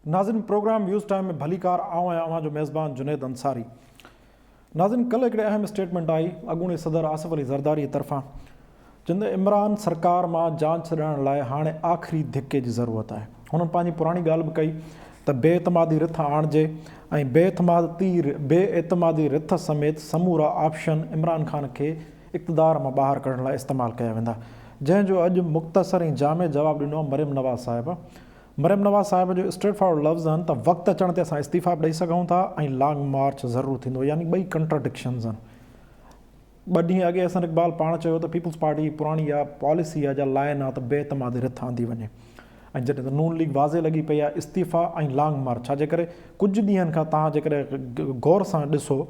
ناظرين programme waves time ۾ ڀليڪار آئون آهيان اوهان جو ميزبان جنيد انصاري. ناظرين ڪلهه هڪڙي اهم اسٽيٽمينٽ آئي اڳوڻي صدر آصف علي زرداري طرفان چوندي عمران سرڪار مان جان ڇڏائڻ لاء هاڻي آخري ڌڪي جي ضرورت آهي. هنن پنهنجي پراڻي ڳالهه به ڪئي ته بي اعتمادي رٿ آڻجي ۽ بي اعتمادي بي اعتمادي رٿ سميت سمورا آپشن عمران خان کي اقتدار مان ٻاهر ڪڍڻ لاء استعمال ڪيا ويندا جنهن جو اڄ مختصر ۽ جامع جواب ڏنو آهي مريم نواز صاحبه. مريم نواز صاحب جو اسٽريٽ فارورڊ لفظ آهن ته وقت اچڻ تي اسان استعيفا به ڏئي سگهون ٿا ۽ لانگ مارچ ضرور ٿيندو يعني ٻئي ڪنٽراڊڪشنز آهن. ٻه ڏينهن اڳي احسن اقبال پاڻ چيو ته پيپلز پارٽي جي پراڻي اها پاليسي آهي جا لائن آهي ته بي اعتمادي رٿ آندي وڃي ۽ جڏهن ته نون ليگ واضح لڳي پئي آهي استعيفا ۽ لانگ مارچ ڇا جي ڪري ڪجهه ڏينهن کان توهان جيڪڏهن غور سان ڏسو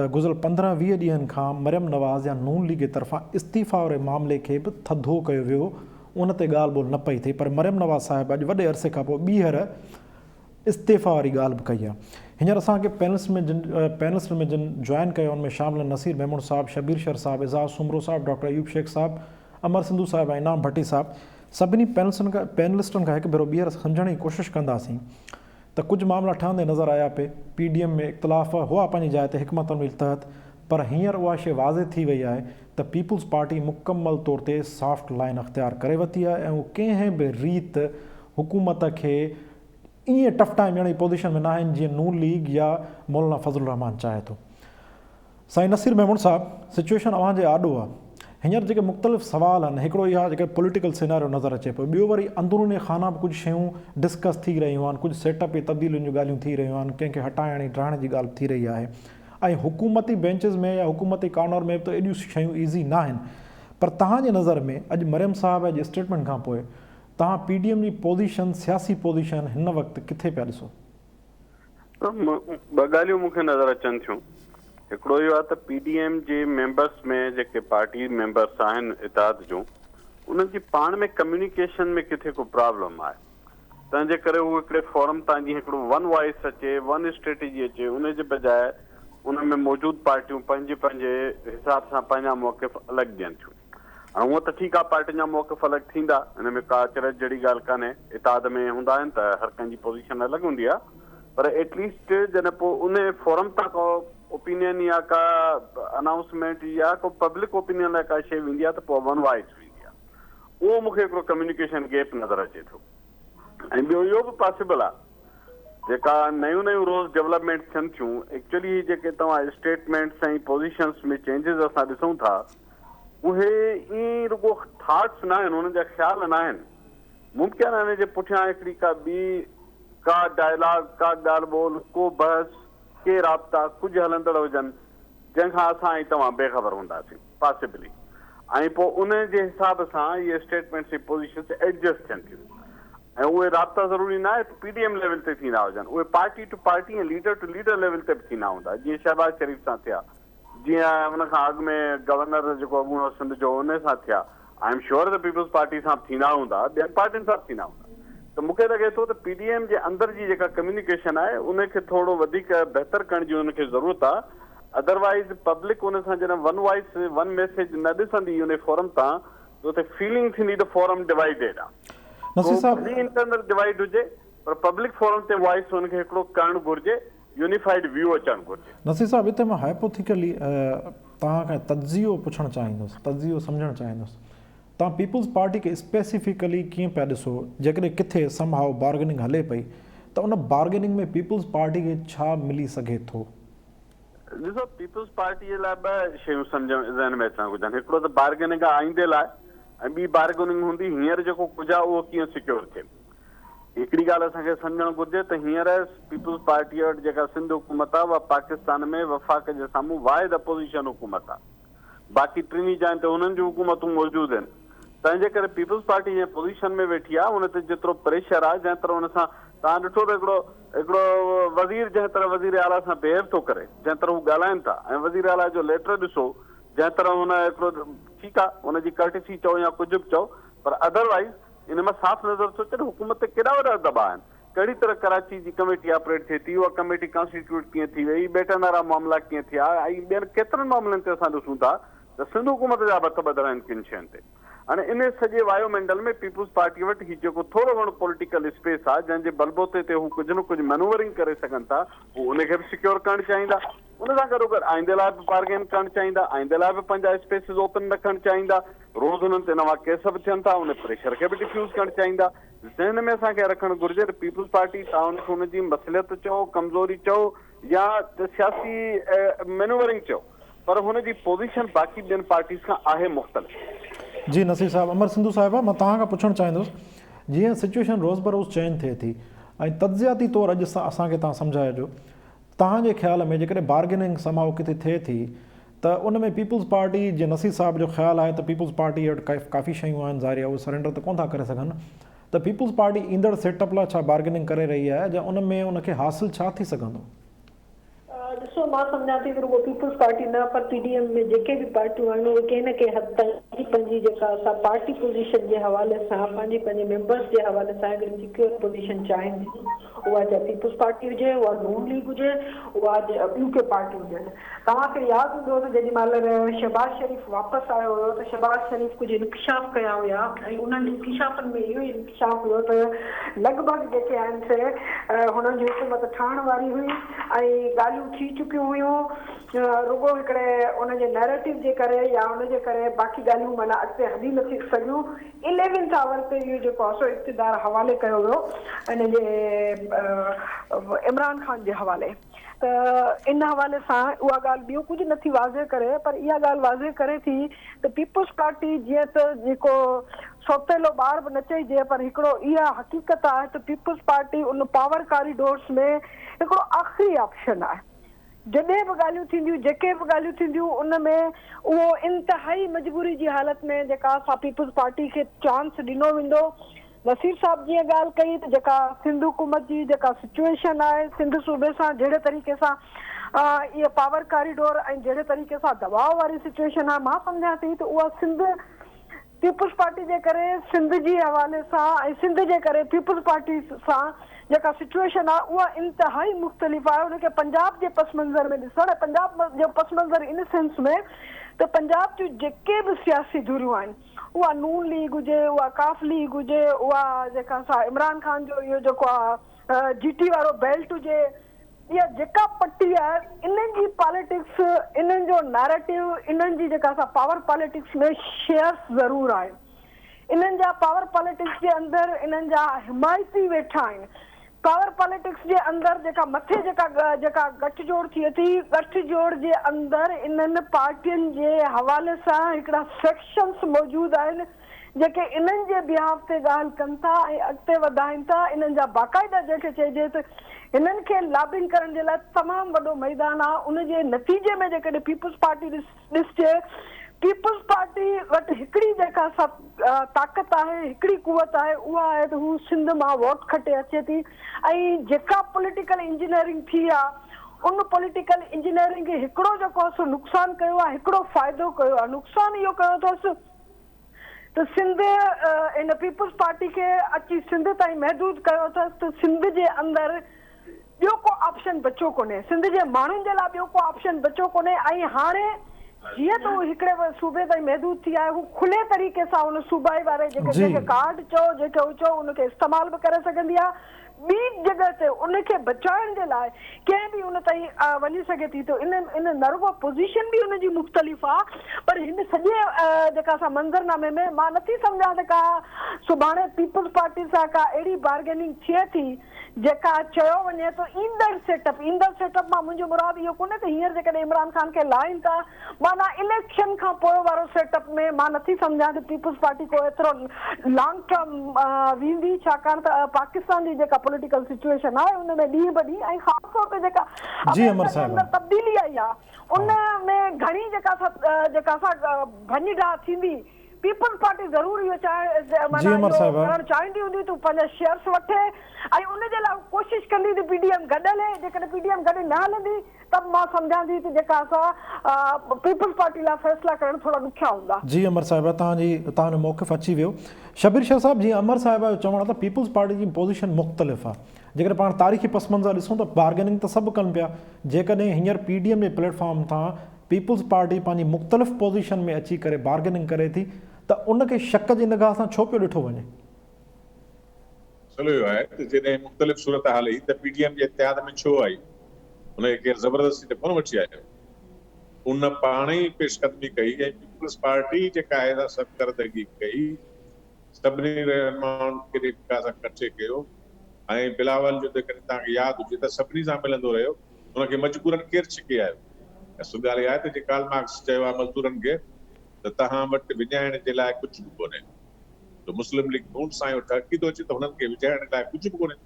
ته گذريل 15 20 ڏينهن کان مريم نواز يا نون ليگ جي طرفان استعيفا واري معاملي کي به ٿڌو ڪيو ويو ان تي ڳالهه ٻولهه نه پئي ٿئي پر مريم نواز صاحب اڄ وڏي عرصي کان پوء ٻيهر استعيفا واري ڳالهه به ڪئي آهي. هينئر اسان کي پينلسٽ ۾ جن پينلسٽ ۾ جن جوائن ڪيو ان ۾ شامل آهن نصير ميمڻ صاحب، شبير شر صاحب، اعزاز سومرو صاحب، ڊاڪٽر ايوب شيخ صاحب، امر سنڌو صاحب ۽ انعام ڀٽي صاحب. سڀني پينلسٽن کان پينلسٽن کان هڪ ڀيرو ٻيهر سمجهڻ جي ڪوشش ڪنداسين ته ڪجهه معاملا ٺهندي نظر آيا پي پي ڊي ايم ۾ اختلاف هئا پنهنجي جاء تي حڪمت عملي تحت پر هينئر اها شيء واضح ٿي وئي آهي ته پيپلز پارٽي مڪمل طور تي سافٽ لائن اختيار ڪري ورتي آهي ۽ هو ڪنهن به ريت حڪومت کي ائين ٽف ٽائيم ڏيڻ جي پوزيشن ۾ ناهن جيئن نون ليگ يا مولانا فضل الرحمان چاهي ٿو. سائين نصير ميمڻ صاحب سچوئيشن اوهان جي آڏو آ هينئر جيڪي مختلف سوال آهن هڪڙو اها جيڪي پوليٽيڪل سيناريو نظر اچي پيو ٻيو وري اندروني خانه به ڪجهه شيون ڊسڪس ٿي رهيون آهن ڪجهه سيٽ اپ جي تبديلين جون ڳالهيون ٿي رهيون آهن ڪنهن کي هٽائڻ ۽ ڊاهڻ جي ڳالهه به ٿي رهي آهي ۽ حڪومتي بينچز ۾ يا حڪومتي ڪارنر ۾ به ته ايڏيون شيون ايزي ناهن پر توهان جي نظر ۾ اڄ مريم صاحب جي اسٽيٽمينٽ کان پوء توهان پي ڊي ايم جي پوزيشن سياسي پوزيشن هن وقت ڪٿي پيا ڏسو؟ ٻه ڳالهيون مون کي نظر اچن ٿيون. هڪڙو اهو آهي ته پي ڊي ايم جي ميمبرس ۾ جيڪي پارٽي ميمبرس آهن اتحاد جون انهن جي پاڻ ۾ ڪميونيڪيشن ۾ ڪٿي ڪو پرابلم آهي تنهن جي ڪري هو هڪڙي فورم تان جيئن هڪڙو ون وائس اچي ون اسٽريٽجي اچي ان جي بجاء ان ۾ موجود پارٽيون پنهنجي پنهنجي حساب سان پنهنجا موقف الڳ ڏين ٿيون. هاڻ هونء ته ٺيڪ آ پارٽين جا موقف الڳ ٿيندا ان ۾ ڪا اچرج جهڙي ڳالهه ڪانهي اتحاد ۾ هوندا آهن ته هر ڪنهن جي پوزيشن الڳ هوندي آ پر ايٽ ليسٽ جڏهن پوء ان فورم تان ڪو اوپينين يا ڪا انائونسمينٽ يا ڪو پبلڪ اوپينين لاء ڪا شيء ويندي آ ته پوء ون وائس ويندي آ اهو مون کي هڪڙو ڪميونيڪيشن گيپ نظر اچي ٿو ۽ ٻيو اهو به پاسيبل آ جيڪا نيون نيون روز ڊولپمينٽ ٿين ٿيون ايڪچولي هي جيڪي توهان اسٽيٽمينٽس ۽ پوزيشنس ۾ چينجز اسان ڏسون ٿا اهي ائين ئي رڳو ٿاٽس ناهن انهن جا خيال ناهن ممڪن آهي ان جي پٺيان هڪڙي ڪا ٻي ڪا ڊائلاگ ڪا ڳالهه ٻولهه ڪو بحث ڪي رابطا ڪجهه هلندڙ هجن جنهن کان اسان ۽ توهان بي خبر هونداسين پاسيبلي ۽ پوء ان جي حساب سان اهي اسٽيٽمينٽس ۽ پوزيشنس ايڊجسٽ ٿين ٿيون ۽ اهي رابطا ضروري ناهي ته پي ڊي ايم ليول تي ٿيندا هجن، اهي party to party ۽ leader to leader level تي به ٿيندا هوندا، جيئن شهباز شريف سان ٿيا، جيئن ان کان اڳ ۾ گورنر جيڪو اڳوڻو سنڌ جو ان سان ٿيا، I am sure ته پيپلز پارٽي سان به ٿيندا هوندا، ٻين پارٽين سان به ٿيندا هوندا ته مون کي لڳي ٿو ته پي ڊي ايم جي اندر جي جيڪا ڪميونيڪيشن آهي ان کي ٿورو وڌيڪ بهتر ڪرڻ جي ان کي ضرورت آهي، ادروائيز پبلڪ ان سان جڏهن ون وائس ون ميسيج نه ڏسندي ان فورم تان ته اتي فيلنگ ٿيندي ته فورم ڊوائيڊيڊ آ. نصير سو صاحب. ڀلي انٽرنل ڊوائيڊ هجي پر پبلڪ فورم تي وائس ان کي هڪڙو ڪرڻ گهرجي، يونيفائيڊ ويو اچڻ گهرجي. نصير صاحب هتي مان هائپوٿيڪلي توهان کان تجزيو پڇڻ چاهيندس، تجزيو سمجهڻ چاهيندس. توهان پيپلز پارٽي کي اسپيسيفڪلي ڪيئن پيا ڏسو؟ جيڪڏهن ڪٿي سم هائو بارگيننگ هلي پئي ته ان بارگيننگ ۾ پيپلز پارٽي کي ڇا ملي سگهي ٿو؟ ڏسو پيپلز پارٽي جي لاء ٻه شيون سمجهه ذهن ۾ اچڻ گهرجن هڪڙو ته بارگيننگ آهي آئيندي لاء ۽ ٻي بارگيننگ هوندي هينئر جيڪو ڪجهه آهي اهو ڪيئن سيڪيور ٿئي. هڪڙي ڳالهه اسان کي سمجهڻ گهرجي ته هينئر پيپلز پارٽي وٽ جيڪا سنڌ حڪومت آهي اها پاڪستان ۾ وفاق جي سامهون واحد اپوزيشن حڪومت آهي. باقي ٽنهي جاين تي انهن جون حڪومتون موجود آهن. تنهن جي ڪري پيپلز پارٽي جنهن پوزيشن ۾ ويٺي آهي ان تي جيترو پريشر آهي جنهن طرح ان سان توهان ڏٺو ته هڪڙو هڪڙو وزير جنهن طرح وزير اعليٰ سان بيهيو ٿو ڪري جنهن طرح هو ڳالهائن ٿا ۽ وزير اعليٰ جو ليٽر ڏسو جنهن طرح هن هڪڙو ٺيڪ آهي ان جي ڪرٽسي چئو يا ڪجهه به چئو پر ادروائيز ان مان صاف نظر ٿو اچي ته حڪومت تي ڪيڏا وڏا دٻاء آهن. ڪهڙي طرح ڪراچي جي ڪميٽي آپريٽ ٿئي ٿي، اها ڪميٽي ڪانسٽيٽيوٽ ڪيئن ٿي وئي، ٻيٽن وارا معاملا ڪيئن ٿيا ۽ ٻين ڪيترن معاملن تي اسان ڏسون ٿا ته سنڌ حڪومت جا به هٿ ٻڌل آهن ڪن شين تي. هاڻي انهي سڄي وايو منڊل ۾ پيپلز پارٽي وٽ هي جيڪو ٿورو گهڻو پوليٽيڪل اسپيس آهي جنهن جي بلبوتي تي هو ڪجهه نه ڪجهه مينوورنگ ڪري سگهن ٿا هو ان کي به سيڪيور ڪرڻ چاهيندا. ان سان گڏوگڏ آئيندي لاء به بارگين ڪرڻ چاهيندا، آئيندي لاء به پنهنجا اسپيسز اوپن رکڻ چاهيندا. روز انهن تي نوان ڪيس به ٿين ٿا ان پريشر کي به ڊفيوز ڪرڻ چاهيندا. ذهن ۾ اسان کي رکڻ گهرجي ته پيپلز پارٽي توهان ان کي ان جي مصلحت چئو، ڪمزوري چئو يا سياسي مينوورنگ چئو پر هن جي پوزيشن باقي ٻين پارٽيز کان آهي مختلف. جي نصير صاحب، امر سنڌو صاحبه مان توهان کان پڇڻ چاهيندس جيئن سچوئيشن روز بروز چينج ٿئي ٿي ۽ تجزياتي طور اڄ اسان کي توهان سمجهائجو توهان جي خيال ۾ جيڪڏهن بارگيننگ سم هائو ڪٿي ٿئي ٿي ته ان ۾ پيپلز پارٽي جيئن نصير صاحب جو خيال آهي ته پيپلز پارٽي وٽ ڪافي شيون آهن ظاهري آهي اهي سرينڊر ته ڪونه ٿا ڪري سگهن ته پيپلز پارٽي ايندڙ سيٽ اپ لاء ڇا بارگيننگ ڪري رهي آهي جا ان ۾ ان کي حاصل ڇا ٿي سگهندو؟ ڏسو مان سمجهان ٿي ته رڳو پيپلز پارٽي نه پر پي ڊي ايم ۾ جيڪي به پارٽيون آهن اهي ڪنهن نه ڪنهن حد تائين پنهنجي پنهنجي جيڪا سا پارٽي پوزيشن جي حوالي سان پنهنجي پنهنجي ميمبرس جي حوالي سان هڪڙي سيڪيور پوزيشن چاهين ٿيون اها چاهي پيپلز پارٽي هجي اها نون ليگ هجي اها ٻيون ڪي پارٽيون هجن توهان کي ياد هوندو ته جيڏي مهل شهباز شريف واپس آيو هيو ته شهباز شريف ڪجهه انڪشاف ڪيا هيا ۽ انهن انڪشافن ۾ اهو ئي انڪشاف هيو ته لڳ ڀڳ جيڪي آهن سي هنن جي حڪومت ٺهڻ واري هئي ۽ ڳالهيون ٿي چڪيون هيون رڳو هڪڙي ان جي نيريٽو جي ڪري يا ان جي ڪري باقي ڳالهيون معنيٰ اڳتي هلي نه ٿي سگهيون اليونٿ آور تي اهو جيڪو آهي سو اقتدار حوالي ڪيو ويو ان جي عمران خان جي حوالي. ته ان حوالي سان اها ڳالهه ٻيو ڪجهه نه ٿي واضح ڪري پر اها ڳالهه واضح ڪري ٿي ته پيپلز پارٽي جيئن ته جيڪو سوتيلو ٻار به نه چئجي پر هڪڙو اها حقيقت آهي ته پيپلز پارٽي ان پاور ڪاريڊورس ۾ هڪڙو آخري آپشن آهي جڏهن به ڳالهيون ٿينديون جيڪي به ڳالهيون ٿينديون ان ۾ اهو انتهائي مجبوري جي حالت ۾ جيڪا سا پيپلز پارٽي کي چانس ڏنو ويندو نصير صاحب جيئن ڳالهه ڪئي ته جيڪا سنڌ حڪومت جي جيڪا سچوئيشن آهي سنڌ صوبي سان جهڙي طريقي سان اهي پاور ڪاريڊور ۽ جهڙي طريقي سان دٻاء واري سچوئيشن آهي مان سمجهان ٿي ته اها سنڌ پيپلز پارٽي جي ڪري سنڌ جي حوالي سان ۽ سنڌ جي ڪري پيپلز پارٽي سان جيڪا سچوئيشن آهي اها انتهائي مختلف آهي ان کي پنجاب جي پس منظر ۾ ڏسڻ ۽ پنجاب جو پس منظر ان سينس ۾ ته پنجاب جون جيڪي به سياسي ڌريون آهن اها نون ليگ هجي، اها قاف ليگ هجي، اها جيڪا سا عمران خان جو اهو جيڪو آ جي ٽي وارو بيلٽ هجي، اها جيڪا پٽي آهي انهن جي پاليٽڪس، انهن جو نيريٽو، انهن جي جيڪا سا پاور پاليٽڪس ۾ شيئرس ضرور آهن. انهن جا پاور پاليٽڪس جي اندر انهن جا حمايتي ويٺا آهن. پاور پاليٽڪس جي اندر جيڪا مٿي جيڪا جيڪا ڳٺ جوڙ ٿئي ٿي، ڳٺ جوڙ جي اندر انهن پارٽين جي حوالي سان هڪڙا سيڪشنس موجود آهن جيڪي انهن جي بيهاف تي ڳالهه ڪن ٿا ۽ اڳتي وڌائين ٿا، انهن جا باقاعده جنهن کي چئجي ته هنن کي لابنگ ڪرڻ جي لاء تمام وڏو ميدان آهي، ان جي نتيجي ۾ جيڪڏهن پيپلز پارٽي ڏسجي پيپلز پارٽي وٽ هڪڙي جيڪا سا طاقت آهي هڪڙي قوت آهي اها آهي ته هو سنڌ مان ووٽ کٽي اچي ٿي ۽ جيڪا پوليٽيڪل انجنيئرنگ ٿي آ ان پوليٽيڪل انجنيئرنگ هڪڙو جيڪو آ سو نقصان ڪيو آ هڪڙو فائدو ڪيو آ نقصان اهو ڪيو اٿس ته سنڌ ان پيپلز پارٽي کي اچي سنڌ تائين محدود ڪيو اٿس ته سنڌ جي اندر ٻيو ڪو آپشن بچيو ڪونهي، سنڌ جي ماڻهن جي لاء ٻيو ڪو آپشن بچيو ڪونهي ۽ هاڻي جيئن ته هو هڪڙي صوبي تائين محدود ٿي آهي هو کلي طريقي سان ان صوبائي واري جيڪي جنهن کي ڪارڊ چئو جنهن کي هو چئو ان کي استعمال به ڪري سگهندي آهي ٻي جڳهه تي ان کي بچائڻ جي لاء ڪنهن به ان تائين وڃي سگهي ٿي ته ان ان نه رڳو پوزيشن به ان جي مختلف آهي پر هن سڄي جيڪا سا منظرنامي ۾ مان نٿي سمجهان ته ڪا سڀاڻي پيپلز پارٽي سان ڪا اهڙي بارگيننگ ٿئي ٿي جيڪا چيو وڃي ٿو ايندڙ سيٽ اپ، ايندڙ سيٽ اپ مان منهنجو مراد اهو ڪونهي ته هينئر جيڪڏهن عمران خان کي لاهين ٿا معنيٰ اليڪشن کان پوء وارو سيٽ اپ ۾ مان نٿي سمجهان ته پيپلز پارٽي ڪو ايترو لانگ ٽرم ويندي ڇاڪاڻ ته پاڪستان جي جيڪا پوليٽيڪل سچوئيشن آهي ان ۾ ڏينهن به ڏينهن ۽ خاص طور تي جيڪا آمريڪا جي اندر تبديلي آئي آهي ان ۾ گهڻي جيڪا سا جيڪا سا ڀڃ ڊاهه ٿيندي. پيپلز پارٽي ضرور اهو چاهي جي معنيٰ امر اهو صاحبه. ڪرڻ چاهيندي هوندي ته هو پنهنجا شيئرس وٺي ۽ ان جي لاء هو ڪوشش ڪندي ته پي ڊي ايم گڏ هلي جيڪڏهن پي ڊي ايم گڏ نه هلندي ته به مان سمجهان ٿي ته جيڪا سا پيپلز پارٽي لاء فيصلا ڪرڻ ٿورا ڏکيا هوندا. جي امر صاحبه توهان جي توهان جو موقف اچي ويو. شبير شاهه صاحب جيئن امر صاحبه جو چوڻ آهي ته پيپلز پارٽي جي پوزيشن مختلف آهي جيڪڏهن پاڻ تاريخي پس منظر ڏسون ته بارگيننگ ته سڀ ڪن پيا جيڪڏهن هينئر پي ڊي ايم جي پليٽ فارم تان پيپلز پارٽي پنهنجي مختلف پوزيشن ۾ اچي ڪري بارگيننگ ڪري ٿي ته ان کي شڪ جي نگاهه سان ڇو پيو ڏٺو وڃي؟ مسئلو اهو آهي ته جڏهن مختلف صورتحال هئي ته پي ڊي ايم جي اتحاد ۾ ڇو آئي؟ ان کي ڪير زبردستي ته ڪونه وٺي آيو. ان پاڻ ئي پيش قدمي ڪئي ۽ پيپلز پارٽي جيڪا آهي سا سرڪردگي ڪئي. سڀني رهنمائن کي جيڪا سان ڪٺي ڪيو ۽ بلاول جو جيڪڏهن توهان کي ياد هجي ته سڀني سان ملندو رهيو ان کي مجبورن ڪير ڇڪي آيو؟ اصل ڳالهه اها آهي ته جي ڪارل مارڪس چيو آهي مزدورن کي ته توهان وٽ وڃائڻ جي لاء ڪجهه به ڪونهي ته مسلم ليگ نون سان اهو ٺهڪي ٿو اچي ته هنن کي وجهائڻ لاء ڪجهه به ڪونهي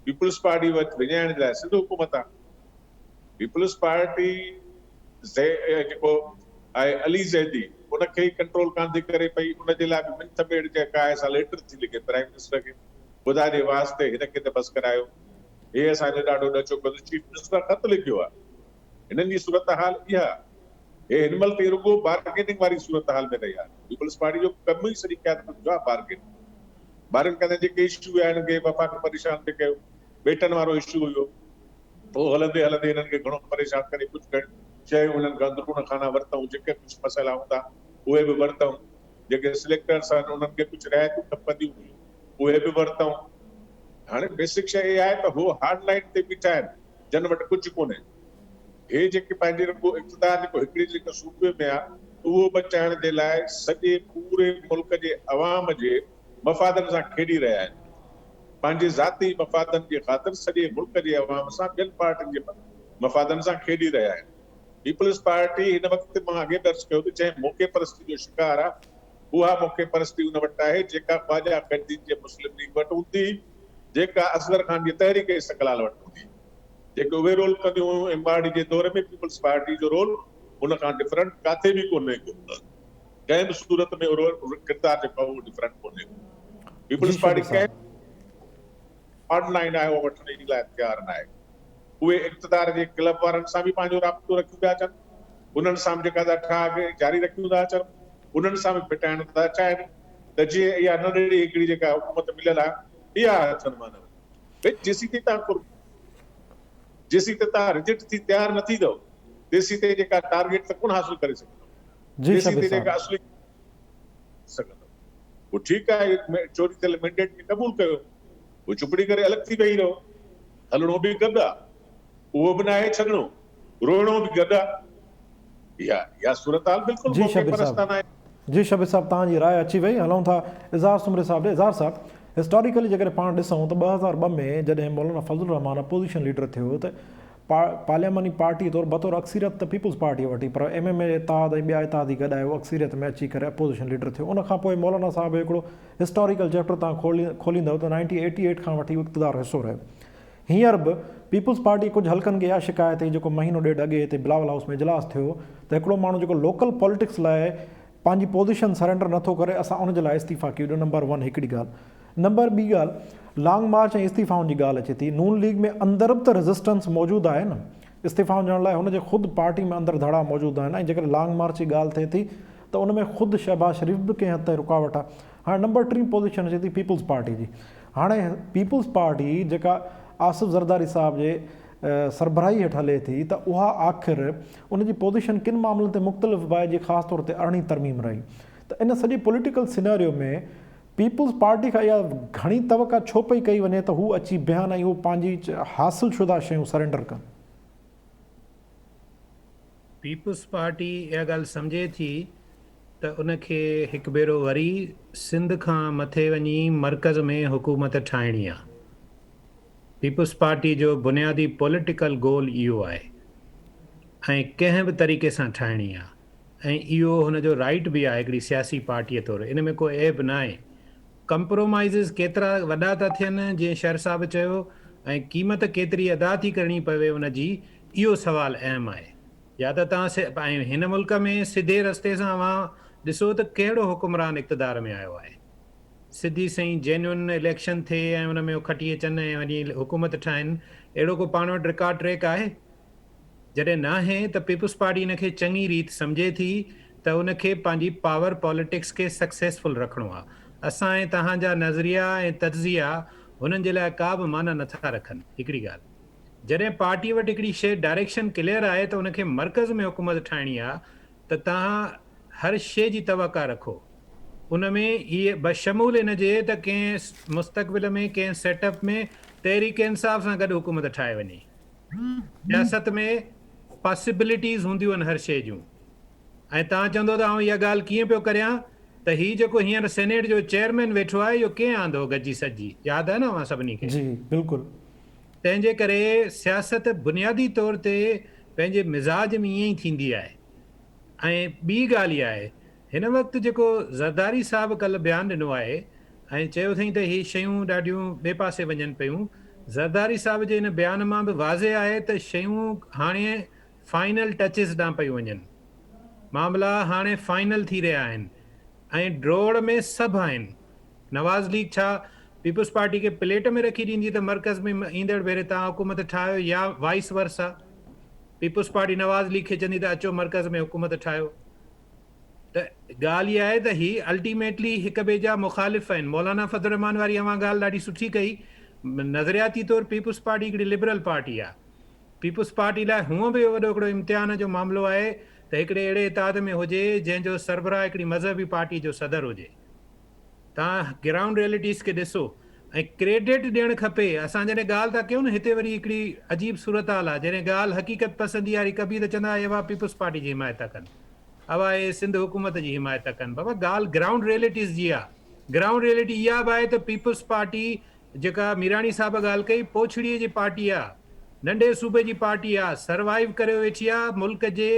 پيپلز پارٽي وٽ وڃائڻ جي لاء سنڌ حڪومت آهي پيپلز پارٽي جيڪو آهي علي زيدي ان کي ئي ڪنٽرول ڪانه ٿي ڪري پئي ان جي لاء به منٿ ميڙ جيڪا آهي سا ليٽر ٿي لکي پرائم منسٽر کي خدا جي واسطي هن کي ته بس ڪرايو هي اسان جو ڏاڍو ڏچو ڪندو چيف منسٽر خط لکيو آهي هنن جي صورتحال اها هي هن مهل تائين رڳو بارگيننگ واري صورتحال ۾ رهي آهي پيپلز پارٽي جو ڪم ئي سڄي قيادت جو آهي بارگيننگ بارگين ڪندي جيڪي اشو هيا هنن کي وفاق پريشان ٿي ڪيو ٻيٽن وارو اشو هيو پوء هلندي هلندي هنن کي گهڻو پريشان ڪري ڪجهه گهڻيون شيون هنن کان اندرون خانه ورتائون، جيڪي ڪجهه مسئلا هوندا اهي به ورتائون، جيڪي سليڪٽرس آهن انهن کي ڪجهه رعايتون کپنديون هيون اهي به ورتائون. هاڻي بيسڪ شيء اها آهي ته هو هارڊ لائين تي بيٺا آهن جن وٽ ڪجهه ڪونهي. هي جيڪي پنهنجي رڳو اقتدار جيڪو هڪڙي جيڪو صوبي ۾ آهي اهو بچائڻ جي لاء سڄي پوري ملڪ جي عوام جي مفادن سان کيڏي رهيا آهن. پنهنجي ذاتي مفادن جي خاطر سڄي ملڪ جي عوام سان ٻين پارٽين جي مفادن سان کيڏي رهيا آهن. پيپلز پارٽي هن وقت مان اڳي به عرض ڪيو ته جنهن موقعي پرستي جو شڪار آهي اها موقعي پرستي ان وٽ آهي جيڪا خواجه خيرالدين جي مسلم ليگ وٽ هوندي هئي جيڪا اصغر خان جي تحريڪ استقلال وٽ هوندي هئي جيڪي اهي رول ڪنديون هيون ايم آر ڊي جي دور ۾ پيپلز پارٽي جو رول ان کان ڊفرنٽ ڪاٿي به ڪونهي ڪو. ڪنهن به صورت ۾ اهو ڪردار جيڪو آهي اهو ڊفرنٽ ڪونهي ڪو. پيپلز پارٽي ڪنهن به آن لائين آهي اهو وٺڻ جي لاء تيار ناهي. اهي اقتدار جي ڪلب وارن سان به پنهنجو رابطو رکيون پيا اچن، انهن سان به جيڪا ٿا ٺاهه جاري رکيون ٿا اچن، انهن سان به ڦٽائڻ ٿا چاهين ته جيئن اها ننڍڙي هڪڙي جيڪا حڪومت مليل آهي اها هٿن مان نه وڃي. ڀئي جيسين تائين توهان جيسين تائين توهان رجٽ ٿي تيار نه ٿيندؤ تيسين تائين جيڪا ٽارگيٽ ته ڪونه حاصل ڪري سگهندؤ. جي جيسين شبير تائين صاحب. جيڪا اصلي سگهندو. پوء ٺيڪ آهي چوري ٿيل مينڊيٽ کي قبول ڪيو. پوء چپڙي ڪري الڳ ٿي ويهي رهو. هلڻو به گڏ آ. اهو به ناهي ڇڏڻو. روئڻو به گڏ آ. اها اها صورتحال بلڪل جي موقعي شبير صاحب. پرستانه آهي. جي شبير صاحب توهان جي راء اچي وئي. هلون ٿا اظهار سومري صاحب ڏي. اظهار صاحب هسٽاريڪلي جيڪڏهن پاڻ ڏسون ته 2002 ۾ جڏهن مولانا فضل الرحمان اپوزيشن ليڊر ٿيو ته پارلياماني پارٽيء طور بطور اڪثريت ته پيپلز پارٽيء وٽ هئي پر ايم ايم اي اتحاد ۽ ٻيا اتحادي گڏائي هو اڪثريت ۾ اچي ڪري اپوزيشن ليڊر ٿيو. ان کان پوء مولانا صاحب جو هڪڙو هسٽاريڪل چيپٽر تان کوليندؤ ته نائنٽين ايٽي ايٽ کان وٺي هو اقتدار حصو رهيو. هينئر به پيپلز پارٽيء ڪجهه حلقن کي اها شڪايت هئي جيڪو مهينو ڏيڍ اڳي هتي بلاول هائوس ۾ اجلاس ٿيو ته هڪڙو ماڻهو جيڪو لوڪل پاليٽڪس لاء پنهنجي پوزيشن سرينڊر نٿو ڪري اسان ان جي لاء استعيفا ڪيون ڏيون نمبر ون هڪڙي ڳالهه نمبر ٻي ڳالهه لانگ مارچ ۽ استعيفائن جي ڳالهه اچي ٿي نون ليگ ۾ اندر به ته ريزسٽنس موجود آهي نه استعيفائن ڏيڻ لاء هن جي خود پارٽي ۾ اندر ڌڙا موجود آهن ۽ جيڪڏهن لانگ مارچ جي ڳالهه ٿئي ٿي ته ان ۾ خود شهباز شريف به ڪنهن حد تائين رڪاوٽ آهي هاڻي نمبر ٽين پوزيشن اچي ٿي پيپلز پارٽي جي هاڻي پيپلز پارٽي جيڪا آصف زرداري صاحب جي سربراهي هيٺ هلي ٿي ته اها آخر ان جي پوزيشن ڪن معاملن تي مختلف به آهي جيئن خاص طور تي ارڙهين ترميم رهي ته ان سڄي پوليٽيڪل سيناريو ۾ پيپلز پارٽي کان اها گهڻي توقع ڇو پئي ڪئي وڃي ته هو اچي بيهن ۽ هو پنهنجي حاصل شده شيون سرينڊر ڪن. پيپلز پارٽي اها ڳالهه سمجهي ٿي ته ان کي هڪ ڀيرو وري سنڌ کان مٿي وڃي مرڪز ۾ حڪومت ٺاهڻي آهي. پيپلز پارٽي جو بنيادي پوليٽيڪل گول اهو آهي ۽ ڪنهن به طريقي سان ٺاهڻي آهي ۽ اهو هن جو رائيٽ به آهي هڪڙي سياسي پارٽيء طور ان ۾ ڪو عيب ناهي. ڪمپرومائيزز ڪيترا وڏا ٿا ٿين جيئن شر صاحب چيو ۽ قيمت ڪيتري ادا ٿي ڪرڻي پوي ان جي اهو سوال اهم آهي. يا ته توهان ۽ هن ملڪ ۾ سڌي رستي سان اوهان ڏسو ته ڪهڙو حڪمران اقتدار ۾ آيو آهي. سڌي سئين جينيون اليڪشن ٿئي ۽ ان ۾ هو کٽي اچن ۽ وڃي حڪومت ٺاهين اهڙو ڪو پاڻ وٽ رڪارڊ ٽريڪ آهي؟ جڏهن ناهي ته پيپلز پارٽي ان کي چڱي ريت سمجهي ٿي ته ان کي پنهنجي پاور پاليٽڪس کي سڪسيسفل رکڻو آ. اسان ۽ توهان جا نظريا ۽ تجزيا هنن جي لاء ڪا به معنيٰ نٿا رکن. هڪڙي ڳالهه جڏهن پارٽي وٽ هڪڙي شيء ڊائريڪشن ڪليئر آهي ته ان کي مرڪز ۾ حڪومت ٺاهڻي آ ته توهان هر شيء جي توقع رکو. ان ۾ اهي بشمول ان جي ته ڪنهن مستقبل ۾ ڪنهن سيٽ اپ ۾ تحريڪ انصاف سان گڏ حڪومت ٺاهي وڃي. سياست ۾ پاسيبلٽيز هونديون آهن هر شيء جون ۽ توهان چوندو ته آئون اها ڳالهه ڪيئن پيو ڪريان ته هي جيڪو هينئر سينيٽ جو چيئرمين ويٺو آهي اهو ڪنهن آندو گڏجي سڏجي ياد آهي نه اوهان سڀني کي. جي بلڪل. تنهن جي ڪري سياست بنيادي طور تي پنهنجي مزاج ۾ ائين ئي ٿيندي آهي ۽ ٻي ڳالهه اها آهي هن وقت جيڪو زرداري صاحب ڪلهه بيان ڏنو آهي ۽ چيو اٿئين ته هي شيون ڏاڍيون ٻئي پاسي وڃن پيون، زرداري صاحب جي ان بيان مان به واضح آهي ته شيون هاڻي فائنل ٽچز ڏانهن پيون وڃن. معاملا هاڻي فائنل ٿي رهيا آهن ۽ ڊوڙ ۾ سڀ آهن. نواز ليگ ڇا پيپلز پارٽي کي پليٽ ۾ رکي ڏيندي ته مرڪز ۾ ايندڙ ڀيري توهان حڪومت ٺاهيو يا vice versa peoples party Nawaz league کي چوندي ته اچو مرڪز ۾ حڪومت ٺاهيو. ته ڳالهه اها آهي ته هي الٽيميٽلي هڪ ٻئي جا مخالف آهن. مولانا فضل الرحمان واري اوهان ڳالهه ڏاڍي سٺي ڪئي. نظرياتي طور پيپلز پارٽي هڪڙي لبرل پارٽي آهي. پيپلز پارٽي لاء هونء به اهو وڏو هڪڙو امتحان جو معاملو آهي ته هڪڙي اهڙي اتحاد ۾ هجي جنهن جو سربراهه هڪڙي مذهبي پارٽي جو صدر هجي. توهان گرائونڊ ريئلٽيز کي ڏسو ۽ ڪريڊٽ ڏيڻ کپي. اسان جڏهن ڳالهه ٿا ڪيون نه هتي وري هڪڙي عجيب صورتحال آهي. جڏهن ڳالهه حقيقت پسندي واري ڪبي ته چوندا اهي اها پيپلز پارٽي جي حمايت ٿا ڪن. اها اهي سنڌ حڪومت جي حمايت ٿا ڪن. بابا ڳالهه گرائونڊ ريئلٽيز جي آهي. گرائونڊ ريئلٽي اها به آهي ته پيپلز پارٽي جيڪا ميراڻي صاحب ڳالهه ڪئي پوڇڙي جي پارٽي آهي. ننڍي صوبي جي پارٽي آهي. سروائيو ڪريو ويٺي آهي. ملڪ جي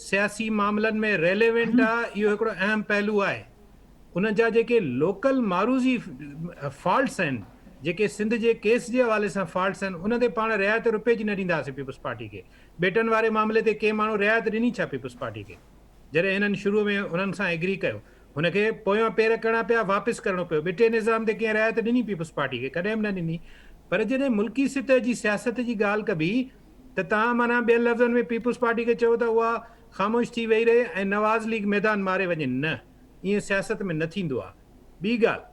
سياسي معاملن ۾ ريليونٽ آهي. اهو هڪڙو اهم پهلو آهي. انهن جا جيڪي لوڪل معروضي فالٽس آهن، جيڪي سنڌ جي ڪيس جي حوالي سان فالٽس آهن، ان تي پاڻ رعايت رپئي جي نه ڏينداسين پيپلز پارٽي کي. ٻيٽن واري معاملي تي ڪنهن ماڻهو رعايت ڏني ڇا پيپلز پارٽي کي؟ جڏهن هنن شروع ۾ انهن سان ايگري ڪيو. هن کي پويان پير ڪرڻا پيا، واپس ڪرڻو پيو. ٻٽي نظام تي ڪنهن رعايت ڏني پيپلز پارٽي کي؟ ڪڏهن به نه ڏني. پر جڏهن ملڪي سطح جي سياست جي ڳالهه ڪبي ته توهان معنيٰ ٻين لفظن ۾ پيپلز پارٽي کي چئو ته اها خاموش ٿي ويهي رهي ۽ نواز ليگ ميدان ماري وڃي. نه. ائين سياست ۾ نه ٿيندو آهي. ٻي ڳالهه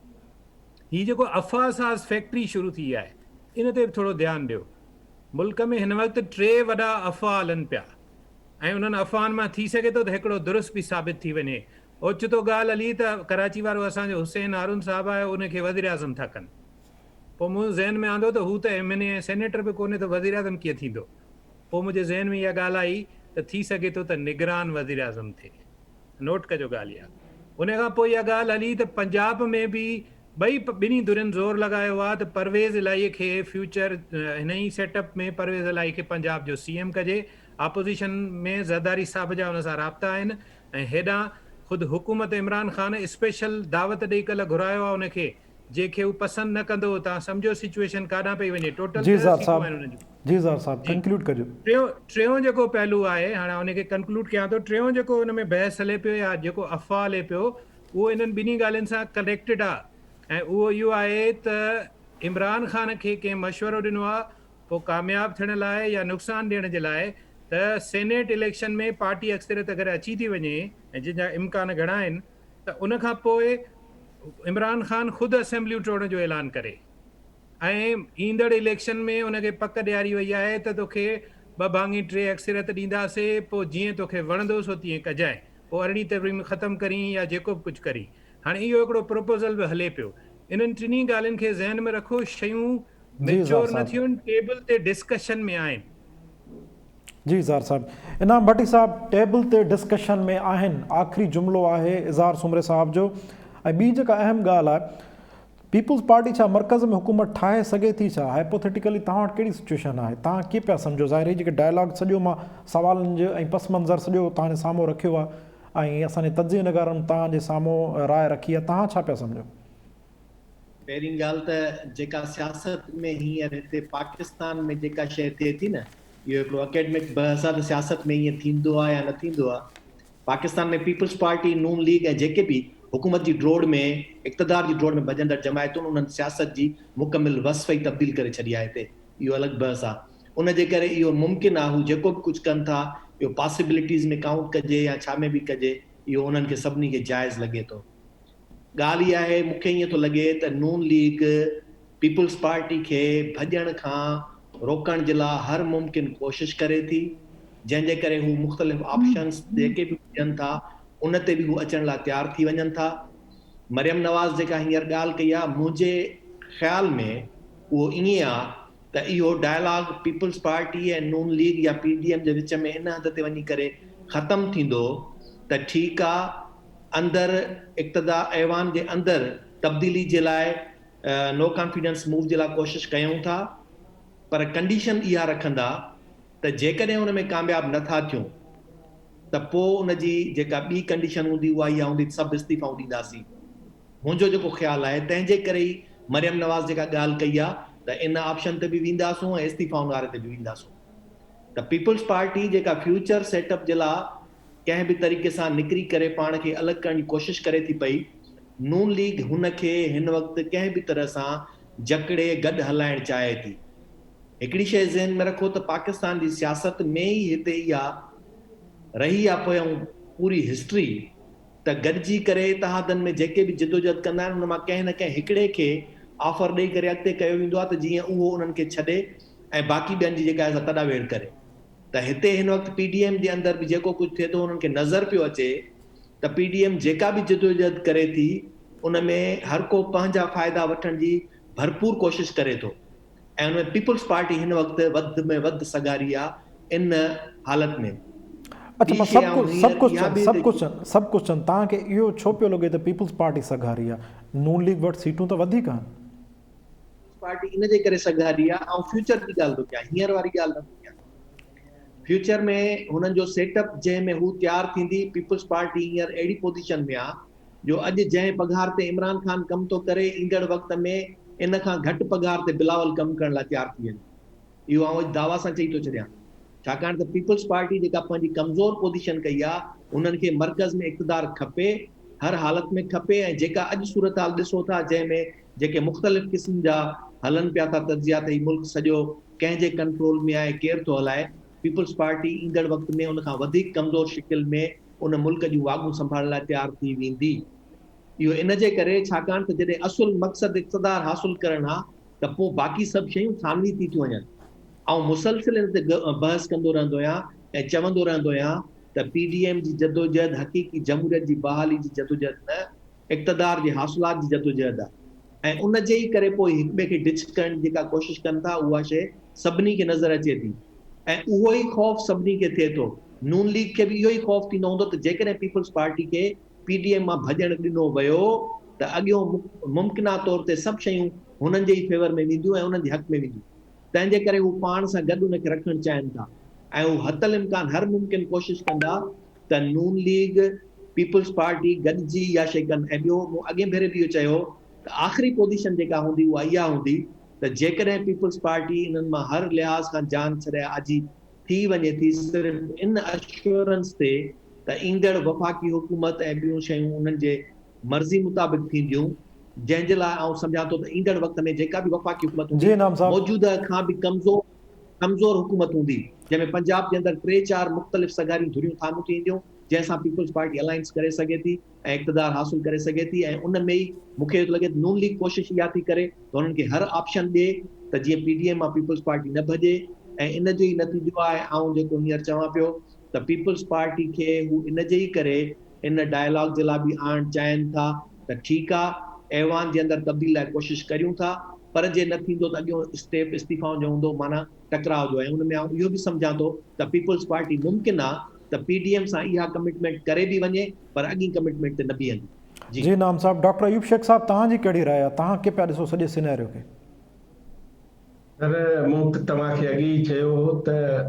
هي جيڪو افواهه ساز فيڪٽري شروع ٿي آهي ان تي به ٿورو ڌيان ڏيو. ملڪ ۾ هن وقت ٽي وڏا افواهه هلن پيا ۽ انهن افواهن مان ٿي سگهي ٿو ته هڪڙو درست به ثابت ٿي وڃي. اوچتو ڳالهه هلي ته ڪراچي وارو اسان جو حسين هارون صاحب آهي ان کي وزيراعظم ٿا ڪن. پوء مون ذهن ۾ آندو ته هو ته ايم اين اي ۽ سينيٽر به ڪونهي ته وزيراعظم ڪيئن ٿيندو؟ پوء منهنجي ذهن ۾ اها ڳالهه آئي ته ٿي سگهي ٿو ته نگران وزيراعظم ٿئي. نوٽ ڪجو ڳالهه اها. ان کان پوء اها ڳالهه هلي ته پنجاب ۾ به ٻئي ٻنهي ڌرين زور لڳايو آهي ته پرويز الاهي کي فيوچر هن ئي سيٽ اپ ۾ پرويز الاهي کي پنجاب جو سي ايم ڪجي. آپوزيشن ۾ زرداري صاحب جا ان سان رابطا آهن ۽ هيڏانهن خود حڪومت عمران خان اسپيشل دعوت ڏئي ڪلهه گهرايو آهي ان کي جنهن کي هو پسند نه ڪندو هو توهان سمجهو سچوئيشن ڪاڏانهن پئي وڃي ٽوٽل جي 10 اظهار سيٽون صاحب آهن انهن جون. جي اظهار صاحب جي ڪنڪلوڊ ڪجو. ٽيون ٽيون جيڪو پهلو آهي هاڻي ان کي ڪنڪلوڊ ڪيان ٿو ٽيون جيڪو ان ۾ بحث هلي پيو يا جيڪو افواهه هلي پيو اهو انهن ٻنهي ڳالهين سان ڪنيڪٽيڊ آهي ۽ اهو اهو آهي ته عمران خان کي ڪنهن مشورو ڏنو آهي پوء ڪامياب ٿيڻ لاء يا نقصان ڏيڻ جي لاء ته سينيٽ اليڪشن ۾ پارٽي اڪثريت اگر اچي ٿي وڃي ۽ جنهن جا امڪان گهڻا آهن ته ان کان پوء عمران خان خود اسيمبليون ٽوڙڻ جو اعلان ڪري ۽ ايندڙ اليڪشن ۾ ان کي پڪ ڏياري وئي آهي ته توکي ٻه ڀاڱي ٽي اڪثريت ڏينداسي پوء جيئن توکي وڻندو سو تيئن ڪجانء پوء ارڙهين ترميم ختم ڪرين يا جيڪو به ڪجهه ڪرين هاڻي اهو هڪڙو پروپوزل به هلي پيو انهن ٽنهي ڳالهين کي ذهن ۾ رکو شيون جي اظهار ميچور نه صاحب. ٿيون آهن ٽيبل تي ڊسڪشن ۾ آهن. جي اظهار صاحب انعام ڀٽي صاحب ٽيبل تي ڊسڪشن ۾ آهن آخري جملو آهي اظهار سومري صاحب جو ۽ ٻي جيڪا اهم ڳالهه آهي پيپلز پارٽي ڇا مرڪز ۾ حڪومت ٺاهي سگهي ٿي ڇا هائپوٿيٽيڪلي توهان وٽ ڪهڙي سچويشن آهي توهان ڪيئن پيا سمجهو ظاهر هي جيڪي ڊائلاگ سڄو مان سوالن جو ۽ پس منظر سڄو توهان جي سامهون رکيو آهي ۽ اسان جي تجزيه نگارن توهان جي سامهون راء رکي آهي توهان ڇا پيا سمجهو. پهرين ڳالهه ته جيڪا سياست ۾ هينئر هتي پاڪستان ۾ جيڪا شيء ٿئي ٿي نه اهو هڪڙو اڪيڊمڪ بحث آهي ته سياست ۾ ائين ٿيندو آهي يا نه ٿيندو آهي. پاڪستان ۾ پيپلز پارٽي، نون ليگ ۽ جيڪي به حڪومت جي ڊوڙ ۾ اقتدار جي ڊوڙ ۾ ڀڄندڙ جماعتون انهن سياست جي مڪمل وصف ئي تبديل ڪري ڇڏي آهي هتي اهو الڳ بحث آهي ان جي ڪري اهو ممڪن آهي هو جيڪو به ڪجهه ڪن ٿا اهو پاسيبلٽيز ۾ ڪائونٽ ڪجي يا ڇا ۾ به ڪجي اهو انهن کي سڀني کي جائز لڳي ٿو. ڳالهه اها آهي مون کي ائين ٿو لڳي ته نون ليگ پيپلز پارٽي کي ڀڄڻ کان روڪڻ جي لاء هر ممڪن ڪوشش ڪري ٿي جنهن جي ڪري هو مختلف آپشنز جيڪي به هجن ٿا ان تي به هو اچڻ لاء تيار ٿي وڃن ٿا. مريم نواز جيڪا هينئر ڳالهه ڪئي آ منهنجي خيال ۾ اهو ائين آ ته اهو dialogue peoples party ۽ Noon league يا پي ڊي ايم جي وچ ۾ ان حد تي وڃي ڪري ختم ٿيندو ته ٺيڪ آ اندر اقتدا ايوان جي اندر تبديلي جي لاء نو ڪانفيڊنس موو جي لاء ڪوشش ڪيون ٿا پر ڪنڊيشن اها رکندا ته جيڪڏهن ان ۾ ڪامياب نه ٿا ٿيون ته پوء ان جي جيڪا ٻي ڪنڊيشن هوندي اها اها هوندي ته سڀ استعيفائون ڏينداسين. منهنجو جيڪو خيال آهي تنهن جي ڪري ئي مريم نواز جيڪا ڳالهه ڪئي آهي ته ان آپشن تي به وينداسون ۽ استعيفائن واري تي به وينداسون ته پيپلز پارٽي جيڪا فيوچر سيٽ اپ جي لاء ڪنهن به طريقي سان نڪري ڪري پاڻ کي الڳ ڪرڻ جي ڪوشش ڪري ٿي پئي نون ليگ هن کي هن وقت ڪنهن به طرح سان جڪڙي گڏ هلائڻ چاهي ٿي. هڪڙي شيء ذهن ۾ رکو ته پاڪستان جي سياست ۾ ئي هتي اها رهي آ پويان پوري هسٽري ته گڏجي ڪري اتحادن ۾ جيڪي به جدوجهد ڪندا آهن ان مان ڪنهن نه ڪنهن هڪڙي کي آفر ڏئي ڪري اڳتي ڪيو ويندو آ ته جيئن اهو انهن کي ڇڏي ۽ باقي ٻين جي جيڪا آهي سا تڏا ويڙهه ڪري ته هتي هن وقت پي ڊي ايم جي اندر به جيڪو ڪجهه ٿئي ٿو انهن کي نظر پيو اچي ته پي ڊي ايم جيڪا به جدوجهد ڪري ٿي ان ۾ هر ڪو پنهنجا فائدا وٺڻ جي ڀرپور ڪوشش ڪري ٿو. ۽ ان ۾ پيپلز پارٽي هن وقت وڌ ۾ وڌ سگهاري آ ان حالت ۾. اڇا مان سب ڪجهه سب ڪجهه سب ڪجهه سب ڪجهه توهان کي اهو ڇو پيو لڳي ته پيپلز پارٽي سگهاري آ نون ليگ وٽ سيٽون ته وڌيڪ آهن. پيپلز پارٽي ان جي ڪري سگهاري آ آئون فيوچر جي ڳالهه ٿو ڪيان هينئر واري ڳالهه نه ٿو ڪيان فيوچر ۾ هنن جو سيٽ اپ جنهن ۾ هو تيار ٿيندي پيپلز پارٽي هينئر اهڙي پوزيشن ۾ آ جو اڄ جنهن پگهار تي عمران خان ڪم ٿو ڪري ايندڙ وقت ۾ ان کان گهٽ پگهار تي بلاول ڪم ڪرڻ لاء تيار ٿي ويندو. اهو آئون اڄ دعويٰ سان چئي ٿو ڇڏيان. ڇاڪاڻ ته پيپلز پارٽي جيڪا پنهنجي ڪمزور پوزيشن ڪئي آ انهن کي مرڪز ۾ اقتدار کپي هر حالت ۾ کپي ۽ جيڪا اڄ صورتحال ڏسو ٿا جنهن ۾ جيڪي مختلف قسم جا هلن پيا ٿا تجزيا ته هي ملڪ سڄو ڪنهن جي ڪنٽرول ۾ آهي ڪير ٿو هلائي پيپلز پارٽي ايندڙ وقت ۾ ان کان وڌيڪ ڪمزور شڪل ۾ ان ملڪ جون واڳون سنڀالڻ لاء تيار ٿي ويندي. اهو ان جي ڪري ڇاڪاڻ ته جڏهن اصل مقصد اقتدار حاصل ڪرڻ آ ته پوء باقي سڀ شيون ثانوي ٿي ٿيون وڃن. آئون مسلسل ان تي بحث ڪندو رهندو آهيان ۽ چوندو رهندو آهيان ته پي ڊي ايم جي جدوجهد حقيقي جمهوريت جي بحالي جي جدوجهد نه اقتدار جي حاصلات جي جدوجهد آ ۽ ان جي ئي ڪري پوء هڪ ٻئي کي ڊچ ڪرڻ جي جيڪا ڪوشش ڪن ٿا اها شيء سڀني کي نظر اچي ٿي ۽ اهو ئي خوف سڀني کي ٿئي ٿو. نون ليگ کي به اهو ئي خوف ٿيندو هوندو ته جيڪڏهن پيپلز پارٽي کي پي ڊي ايم مان ڀڄڻ ڏنو ويو ته اڳيون ممڪنه طور تي سڀ شيون هنن جي ئي فيور ۾ وينديون ۽ انهن جي حق ۾ وينديون تنهن جي ڪري هو پاڻ سان گڏ ان کي رکڻ چاهين ٿا ۽ هو حتي الامڪان هر ممڪن ڪوشش ڪندا ته نون ليگ، پيپلز پارٽي گڏجي اها شيء ڪن ۽ ٻيو مون اڳئين ڀيري به اهو چيو ته آخري پوزيشن جيڪا هوندي اها اها هوندي ته جيڪڏهن پيپلز پارٽي انهن مان هر لحاظ کان جان ڇڏائي آجي ٿي وڃي ٿي صرف ان اشورنس تي ته ايندڙ وفاقي حڪومت ۽ ٻيون شيون انهن جي مرضي مطابق ٿينديون جنهن جي لاء آئون سمجهان ٿو ته ايندڙ وقت ۾ جيڪا به وفاقي حڪومت جي هوندي انعام صاحب. موجوده کان به ڪمزور ڪمزور حڪومت هوندي، جنهن ۾ پنجاب جي اندر ٽي چار مختلف سگهاريون ڌريون ٿامون ٿي اينديون، جنهن سان پيپلز پارٽي الائنس ڪري سگهي ٿي ۽ اقتدار حاصل ڪري سگهي ٿي ۽ ان ۾ ئي مون کي اهو ٿو لڳي ته نون ليگ ڪوشش اها ٿي ڪري ته انهن کي هر آپشن ڏئي ته جيئن پي ڊي ايم مان پيپلز پارٽي نه ڀڄي ۽ ان جو ئي نتيجو آهي آئون جيڪو هينئر چوان پيو ته پيپلز پارٽي کي هو ان جي ئي ڪري ان ڊائلاگ جي لاء به آڻڻ چاهين ٿا ته ٺيڪ آ ايوان جي اندر تبديلي لاء ڪوشش ڪريون ٿا پر جي نه ٿيندو ته اڳيون اسٽيپ استعيفائن جو هوندو معنيٰ ٽڪراء جو ۽ ان ۾ آئون اهو به سمجهان ٿو ته پيپلز پارٽي ممڪن آ ته پي ڊي ايم سان اها ڪمٽمينٽ ڪري به وڃي پر اڳين ڪمٽمينٽ تي نه بيهندي. جي. جي انعام صاحب ڊاڪٽر ايوب شيخ صاحب توهان جي ڪهڙي راء آ توهان ڪي پيا ڏسو سڄي سيناريو کي. سر مون ته توهان کي اڳي ئي چيو هو ته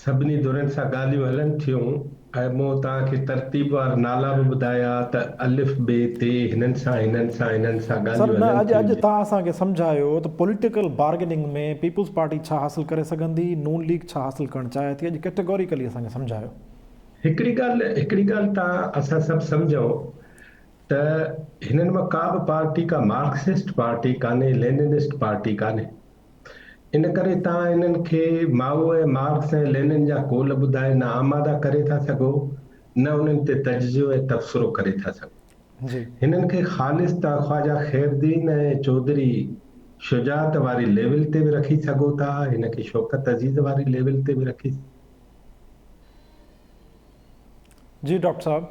سڀني ڌرين سان ڳالهيون هلن ٿيون ۽ مون توهان کي ترتيبوار نالا به ٻڌايا ته الف بي تي هنن سان هنن سان هنن سان سر ڳالهيون نه هلن اڄ ٿيون اڄ جي. توهان اسان کي سمجهايو ته پوليٽيڪل بارگيننگ ۾ پيپلز پارٽي ڇا حاصل ڪري سگهندي نون ليگ ڇا حاصل ڪرڻ چاهي ٿي اڄ ڪيٽيگوريڪلي اسان کي سمجهايو. هڪڙي ڳالهه هڪڙي ڳالهه توهان اسان سڀ سمجهون ته هنن مان ڪا به پارٽي ڪا مارڪسسٽ پارٽي ڪانهي، ليننسٽ پارٽي ڪانهي. ان ڪري توهان هنن کي مائو ۽ مارڪس ۽ لينن جا قول ٻڌائي نه آماده ڪري ٿا سگهو نه انهن تي تجزيو ۽ تبصرو ڪري ٿا سگهو. هنن کي خالص توهان خواجه خيردين ۽ چوڌري شجاعت واري ليول تي به رکي سگهو ٿا، هن کي شوڪت عزيز واري ليول تي به رکي. جي ڊاڪٽر صاحب.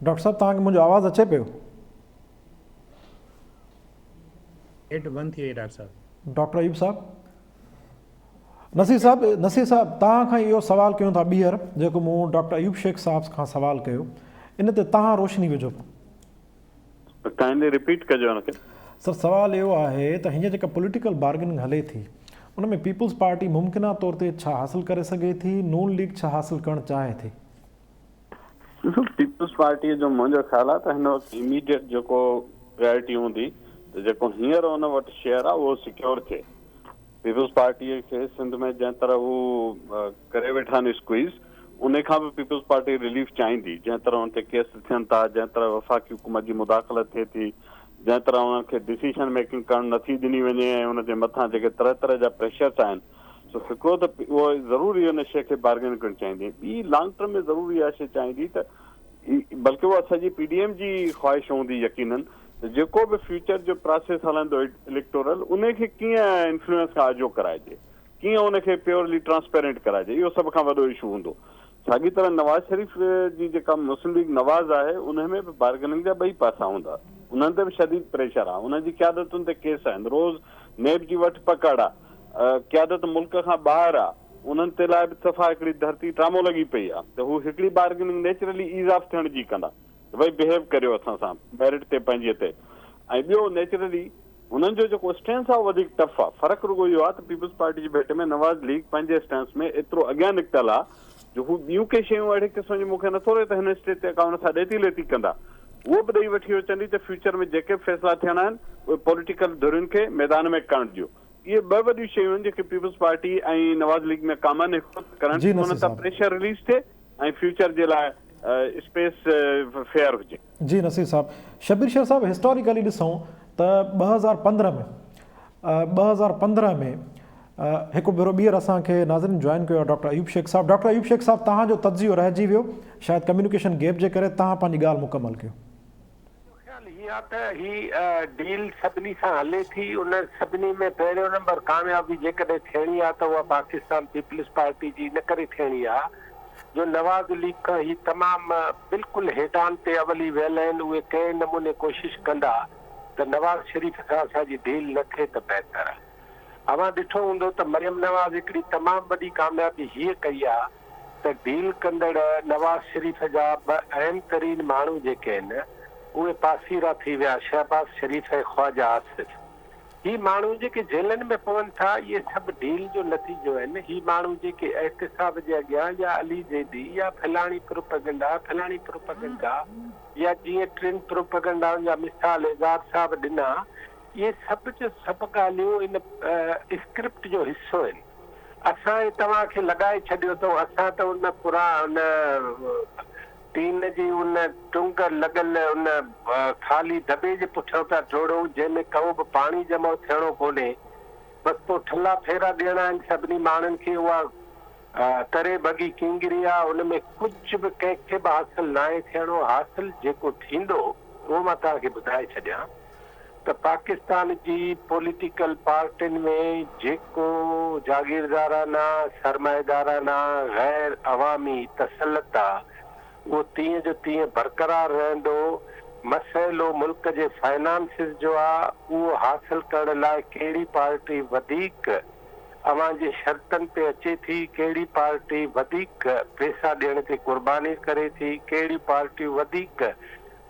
ڊاڪٽر صاحب توهان کي منهنجو آواز اچي پيو؟ نيٽ بند ٿي وئي ڊاڪٽر صاحب. ڊاڪٽر ايوب صاحب نصير صاحب نصير صاحب توهان کان اهو سوال ڪيون ٿا ٻيهر جيڪو مون ڊاڪٽر ايوب شيخ صاحب کان سوال ڪيو ان تي توهان روشني وجهو. ڪائنڊلي رپيٽ ڪجو ان کي. سر سوال اهو آهي ته هينئر جيڪا پوليٽيڪل بارگيننگ هلي ٿي ان ۾ پيپلز پارٽي ممڪنه طور تي ڇا حاصل ڪري سگهي ٿي، نون ليگ ڇا حاصل ڪرڻ چاهي ٿي؟ ڏسو پيپلز پارٽيء جو منهنجو خيال آهي ته هن وقت اميڊيٽ جيڪو پرائرٽي هوندي ته جيڪو هينئر ان وٽ شيئر آهي اهو سيڪيور ٿئي. پيپلز پارٽيء کي سنڌ ۾ جنهن طرح هو ڪري ويٺا آهن اسڪوئيز انهي کان به پيپلز پارٽي رليف چاهيندي. جنهن طرح ان تي ڪيس ٿين ٿا، جنهن طرح وفاقي حڪومت جي مداخلت ٿئي ٿي، جنهن طرح انهن کي ڊسيشن ميڪنگ ڪرڻ نٿي ڏني وڃي ۽ ان جي مٿان جيڪي طرح طرح جا پريشرس آهن سو هڪڙو ته اهو ضرور ان شيء کي بارگين ڪرڻ چاهيندي ۽ ٻي لانگ ٽرم ۾ ضرور اها شيء چاهيندي ته بلڪه اها سڄي پي ڊي ايم جي خواهش هوندي يقينن ته جيڪو به فيوچر جو پراسيس هلندو اليڪٽورل ان کي ڪيئن انفلوئنس کان آجو ڪرائجي ڪيئن ان کي پيورلي ٽرانسپيرنٽ ڪرائجي اهو سڀ کان وڏو اشو هوندو. ساڳي طرح نواز شريف جي جيڪا مسلم ليگ نواز آهي انهي ۾ به بارگننگ جا ٻئي پاسا هوندا انهن تي به شديد پريشر آهي انهن جي قيادتن تي ڪيس آهن روز نيب جي وٺ پڪڙ آهي قيادت ملڪ کان ٻاهر آهي انهن تي لاء به صفا هڪڙي ڌرتي ٽرامو لڳي پئي آهي ته هو هڪڙي بارگننگ نيچرلي ايز آف ٿيڻ جي ڪندا ته ڀئي بهيو ڪريو اسان سان ميرٽ تي پنهنجي تي ۽ ٻيو نيچرلي هنن جو جيڪو اسٽينس آهي اهو وڌيڪ ٽف آهي. فرق رڳو اهو آهي ته پيپلز پارٽي جي ڀيٽ ۾ نواز ليگ پنهنجي اسٽينس ۾ ايترو اڳيان نڪتل آهي جو هو ٻيون ڪي شيون اهڙي قسم جون مون کي نٿو لڳي ته هن اسٽيج تي ڪا ان سان ڏيتي ليتي ڪندا. اهو به ڏئي وٺي اچندي ته فيوچر ۾ جيڪي به فيصلا ٿيڻا آهن اهي پوليٽيڪل ڌرين کي ميدان ۾ ڪرڻ ڏيو. اهي ٻه وڏيون شيون آهن جيڪي peoples party ۽ Nawaz league ۾ common هڪڙو ته ڪرنٽ جي نصير ان تان صاحب. پريشر رليز ٿئي ۽ فيوچر جي لاء اسپيس فيئر هجي. جي نصير صاحب. شبير شيخ صاحب هسٽاريڪلي ڏسون ته 2015 ۾ 2015 ۾ هڪ ڀيرو ٻيهر اسان کي ناظرين جوائن ڪيو آهي ڊاڪٽر ايوب شيخ صاحب ڊاڪٽر ايوب شيخ صاحب توهان جو تجزيو رهجي ويو شايد ڪميونيڪيشن گيپ جي ڪري توهان پنهنجي ڳالهه مڪمل ڪيو. منهنجو خيال هي آ ته هي ڊيل سڀني سان هلي ٿي ان سڀني ۾ پهريون نمبر ڪاميابي جيڪڏهن ٿيڻي آ ته اها پاڪستان پيپلز پارٽي جي ان ڪري ٿيڻي آ جو نواز ليگ کان هي تمام بلڪل هيڊان تي اولي ويل آهن اهي ڪنهن نموني ڪوشش ڪندا ته نواز شريف سان اسان جي ڊيل نه ٿئي ته بهتر آهي. اوهان ڏٺو هوندو ته مريم نواز هڪڙي تمام وڏي ڪاميابي هيء ڪئي آهي ته ڊيل ڪندڙ نواز شريف جا ٻه اهم ترين ماڻهو جيڪي آهن اهي پاسيرا ٿي ويا شهباز شريف ۽ خواجه آصف. هي ماڻهو جيڪي جيلن ۾ پون ٿا اهي سڀ ڊيل جو نتيجو آهن، هي ماڻهو جيڪي احتساب جي اڳيان يا علي زيدي يا فلاڻي پروپئگنڊا فلاڻي پروپئگنڊا يا جيئن ٽن پروپئگنڊائن جا مثال اظهار صاحب ڏنا اهي سڀ جو سڀ ڳالهيون ان اسڪرپٽ جو حصو آهن. اسان ۽ توهان کي لڳائي ڇڏيو اٿئون، اسان ته ان پرا ان ٽين جي ان ٽنگ لڳل ان خالي دٻي جي پٺيان پيا ڊوڙون، جنهن ۾ ڪو به پاڻي جمع ٿيڻو ڪونهي. بس پوء ٺلها ڦيرا ڏيڻا آهن سڀني ماڻهن کي. اها تري ڀڳي ڪينگري آ، ان ۾ ڪجهه به ڪنهن کي به حاصل ناهي ٿيڻو. حاصل جيڪو ٿيندو، اهو مان توهان کي ٻڌائي ڇڏيان ته پاڪستان جي پوليٽيڪل پارٽين ۾ جيڪو جاگيردارانه، سرمائيدارانه، غير عوامي تسلط آ، اهو تيئن جو تيئن برقرار رهندو. مسئلو ملڪ جي فنانسز جو آ، اهو حاصل ڪرڻ لاء ڪهڙي پارٽي وڌيڪ اوهان جي شرطن تي اچي ٿي، ڪهڙي پارٽي وڌيڪ پئسا ڏيڻ تي قرباني ڪري ٿي، ڪهڙيون پارٽيون وڌيڪ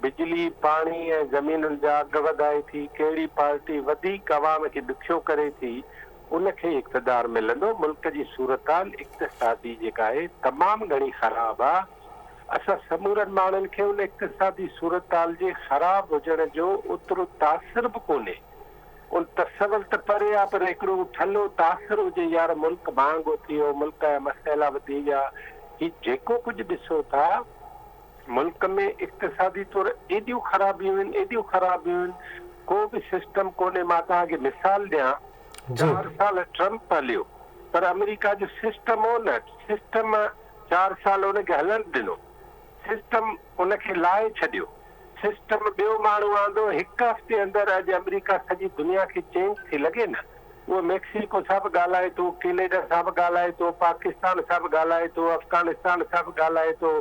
بجلي، پاڻي ۽ زمينن جا اگهه وڌائي ٿي، ڪهڙي پارٽي وڌيڪ عوام کي ڏکيو ڪري ٿي، ان کي اقتدار ملندو، ملڪ جي صورتحال اقتصادي جيڪا آهي تمام گهڻي خراب آ، اسان سمورن ماڻهن کي ان اقتصادي صورتحال جي خراب هجڻ جو اوترو تاثر به ڪونهي، ان تصور ته پري آ پر هڪڙو ٺلهو تاثر هجي يار ملڪ مهانگو ٿي ويو، ملڪ جا مسئلا وڌي ويا، هي جيڪو ڪجهه ڏسو ٿا. ملڪ ۾ اقتصادي طور ايڏيون خرابيون آهن ايڏيون خرابيون آهن ڪو به سسٽم ڪونهي مان توهان کي مثال ڏيان چار سال ٽرمپ هليو پر آمريڪا جو سسٽم هو نه سسٽم چار سال ان کي هلڻ ڏنو سسٽم ان کي لاهي ڇڏيو سسٽم ٻيو ماڻهو آندو هڪ هفتي اندر اڄ آمريڪا سڄي دنيا کي چينج ٿي لڳي نه اهو ميڪسيڪو سان به ڳالهائي ٿو، ڪينيڊا سان به ڳالهائي ٿو، پاڪستان سان به ڳالهائي ٿو، افغانستان سان به ڳالهائي ٿو،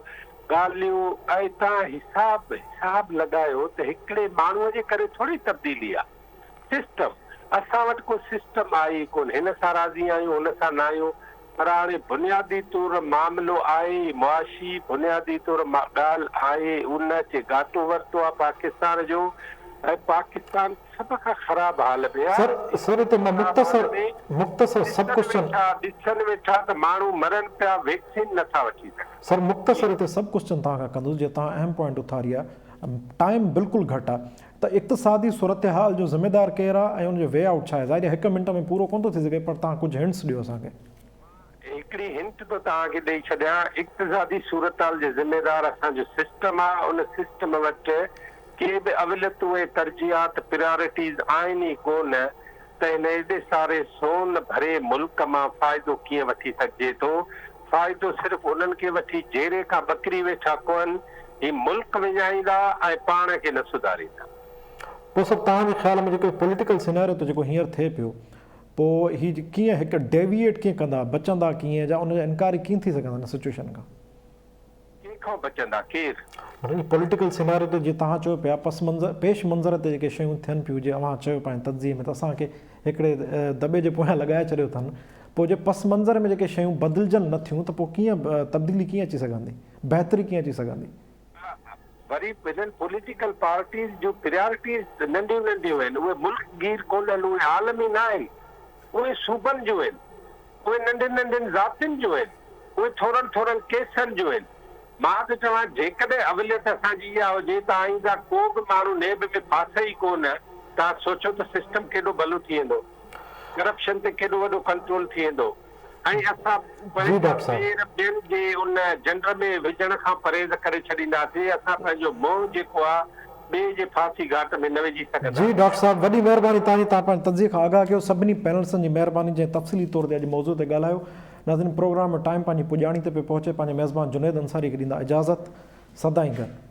ڳالهيون ۽ توهان حساب حساب لڳايو ته هڪڙي ماڻهوء جي ڪري ٿوري تبديلي آ. سسٽم، اسان وٽ ڪو سسٽم آهي ئي ڪونه، هن سان راضي آهيون هن سان ناهيون، پر هاڻي بنيادي طور معاملو آهي ئي معاشي، بنيادي طور ڳالهه آهي ان اچي ڳاٽو ورتو آ پاڪستان جو ۽ پاڪستان سڀ کان خراب حال ۾ آ. سر سر اتي مان خراب حال مختصر ۾ مختصر سب ڏسن ڪوسچن. ويٺا ڏسن ويٺا ته ماڻهو مرن پيا ويڪسين نٿا وٺي سگهن. سر مختصر اتي سب ڪوسچن توهان کان ڪندس جي توهان اهم پوائنٽ اٿاري آ ٽائيم بلڪل گهٽ آ ته اقتصادي صورتحال جو ذميدار ڪير آ ۽ ان جو وي آئوٽ ڇا آهي ظاهر آ هڪ منٽ ۾ پورو ڪونه ٿو ٿي سگهي پر توهان ڪجهه هنٽس ڏيو اسان کي. مان هڪڙي هنٽ ٿو توهان کي ڏئي ڇڏيان اقتصادي صورتحال جي ذميدار اسان جو سسٽم آ ان سسٽم وٽ ڪي به اوليتون ۽ ترجيحات، Priorities، آهن ئي ڪو نه ته هن ايڏي ساري سون ڀري ملڪ مان فائدو ڪيئن وٺي سگهجي ٿو؟ فائدو صرف انهن کي وٺي جيري کان ٻڪري ويٺا ڪوهن، هي ملڪ وڃائيندا ۽ پاڻ کي نه سڌاريندا. پوء سر توهان جي خيال ۾ جيڪو پوليٽيڪل سيناريو ته جيڪو هينئر ٿئي پيو پوء هي ڪيئن هڪ ڊيويئيٽ ڪيئن ڪندا، بچندا ڪيئن جا ان جا انڪاري ڪيئن ٿي سگهندا هن سچوئيشن کان؟ ڪنهن کان بچندا؟ ڪير؟ مطلب هي پوليٽيڪل سيناريو تي جيئن توهان چيو پيا پس منظر پيش منظر تي جيڪي شيون ٿين پيون جيئن اوهان چيو پنهنجي تجزيي ۾ ته اسان کي هڪڙي دٻي جي پويان لڳائي ڇڏيو اٿن پوء جي پس منظر ۾ جيڪي شيون بدلجن نه ٿيون ته پوء ڪيئن تبديلي ڪيئن اچي سگهندي بهتري ڪيئن اچي سگهندي؟ وري هنن پوليٽيڪل پارٽيز جون پريارٽيز ننڍيون ننڍيون آهن اهي ملڪ گير ڪونهن اهي عالمي ناهن اهي صوبن جون آهن. اهي ننڍين ننڍين ذاتين جون آهن، اهي ٿورن ٿورن ڪيسن جون آهن. مان ٿو چوان جيڪڏهن اوليت اسان جي اها هجي ته آئنده ڪو به ماڻهو نيب ۾ ڦاسي ئي ڪو نه، توهان سوچو ته سسٽم ڪيڏو ڀلو ٿي ويندو، ڪرپشن تي ڪيڏو وڏو ڪنٽرول ٿي ويندو ۽ اسان جي پنهنجا ڊاڪٽر صاحب. پير ٻين جي ان جنڊ ۾ وجهڻ کان پرهيز ڪري ڇڏينداسين، اسان پنهنجو منهن جيڪو آهي ٻئي جي ڦاسي گهاٽ ۾ نه وجهي سگهندا. جي ڊاڪٽر صاحب وڏي مهرباني توهان جي توهان پنهنجي تجزيي کان آگاهه ڪيو سڀني پينلسن جي مهرباني جنهن تفصيلي طور تي اڄ موضوع تي ڳالهايو ناظرين پروگرام جو ٽائيم پنهنجي پڄاڻي تي پيو پهچي پنهنجي ميزبان جنيد انصاري کي ڏيندا اجازت سدائين گڏ.